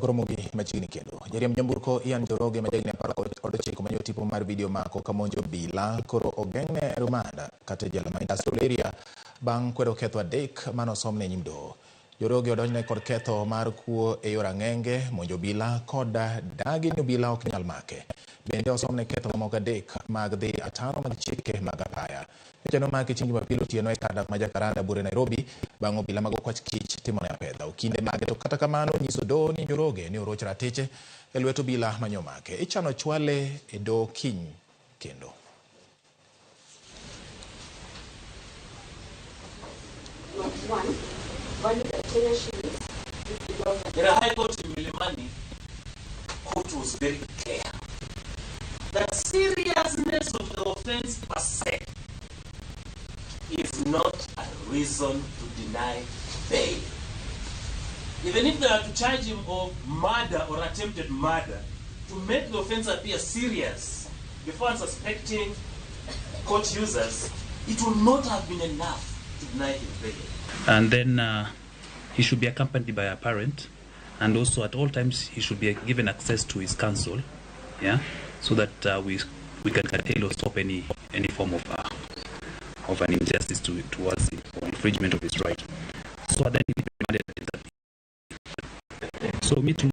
Koromogi machiegni kendo. Jariemb nyamburko Ian Njoroge ma jahigni 19 manyo tipo mar video mako kamonjo obila koro ogeng'ne e remand kata e jela ma Industrial Area bang' kwedo ketho adek manosomne e nyim doho. Njoroge odonjne kod ketho mar kuo e yor ang'enge, monjo obila kod dagi ni obila ok nyal make. Bende osomne ketho mamoko adek mag dhi ataro mag chike mag apaya. Nyocha nomake chieng' Jumapil otieno e kar dak ma Jacaranda buore Nairobi bang' obila mag okwach kich timone apedha. Okinde mage to kata kamano nyiso doho ni Njoroge ne oroch ratiche e lwet obila mane omake. Ichano chwale e doho kiny kendo. Lot 1, valued at Kenya shillings 50,000. The High Court in Milimani, court was very clear that seriousness of the offense per se is not a reason to deny bail. Even if they are to charge him of murder or attempted murder, to make the offense appear serious before unsuspecting court users, it will not have been enough to deny him bail. And then he should be accompanied by a parent, and also at all times he should be given access to his counsel, yeah, so that we can curtail or stop any form of an injustice towards him or infringement of his right. So then he demanded that. So me tomorrow.